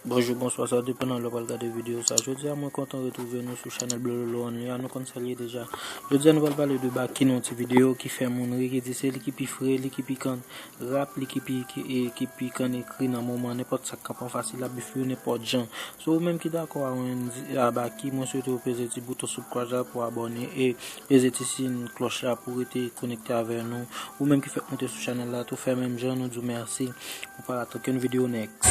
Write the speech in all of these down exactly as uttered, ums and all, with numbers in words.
Bonjou, bonswa, sa depann nan lè w pral gade videyo sa. Jodi a, mwen kontan retwouve nou sou chanèl Blololo Only a. Nou konn sa l ye deja. Jodi a, nou pral pale de Baky nan yon ti videyo ki fè moun ri, ki di se li ki pi fre, li ki pi kann rap, li ki pi, ki, e, ki pi kann ekri nan moman. Nenpòt sa k ap pran fasil, l ap bif yo nenpòt jan. So, ou menm ki dakò a Wendy, a Baky, mwen swete w peze ti bouton subscribe la pou abòne e peze ti siy klòch la pou rete konekte avè nou. Ou menm ki fèk monte sou chanèl la tou, fè menm jan, nou di w mèsi. Ou pa rate okenn videyo next.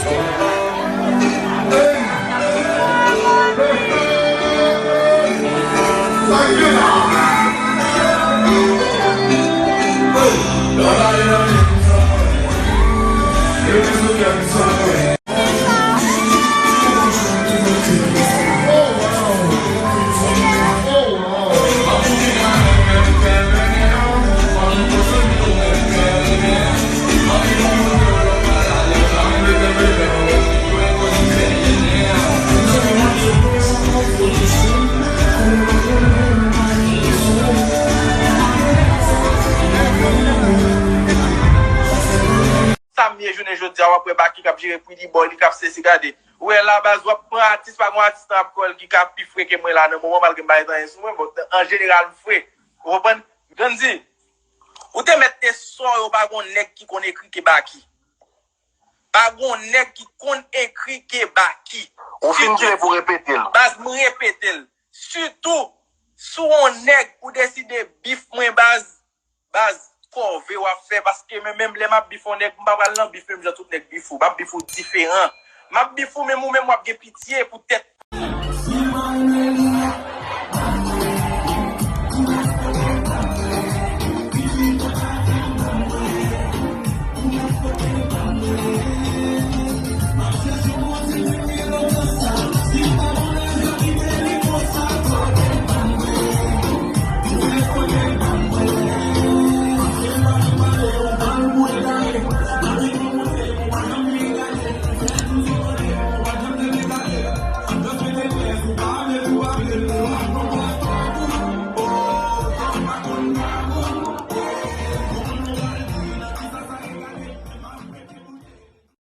Sa m ye jounen jodi a, w ap wè Baky k ap jere pri li, bò li k ap sesi, gade. Ou wè la, baz, w ap pran atis, pa gon atis nan rap kreyòl ki ka pi fre ke mwen la nan moman, malgre m pa gen anyen sou mwen, bon, an jeneral, m fre. Ou konprann? Grandy, ou te mèt te sò yo, pa gon nèg ki konn ekri ke Baky. Pa gon nèg ki konn ekri ke Baky. Ou fin tire pou repete l. Baz, m repete l. Sitou, si w yon nèg, ou deside bif mwen, baz, baz, kòve w ap fè, paske men, menm lè m ap bif yon nèg, m pa pral nan bif menm jan tout nèg bif ou. M ap bif ou diferan. M ap bif ou, menm ou menm w ap gen pitye pou tèt.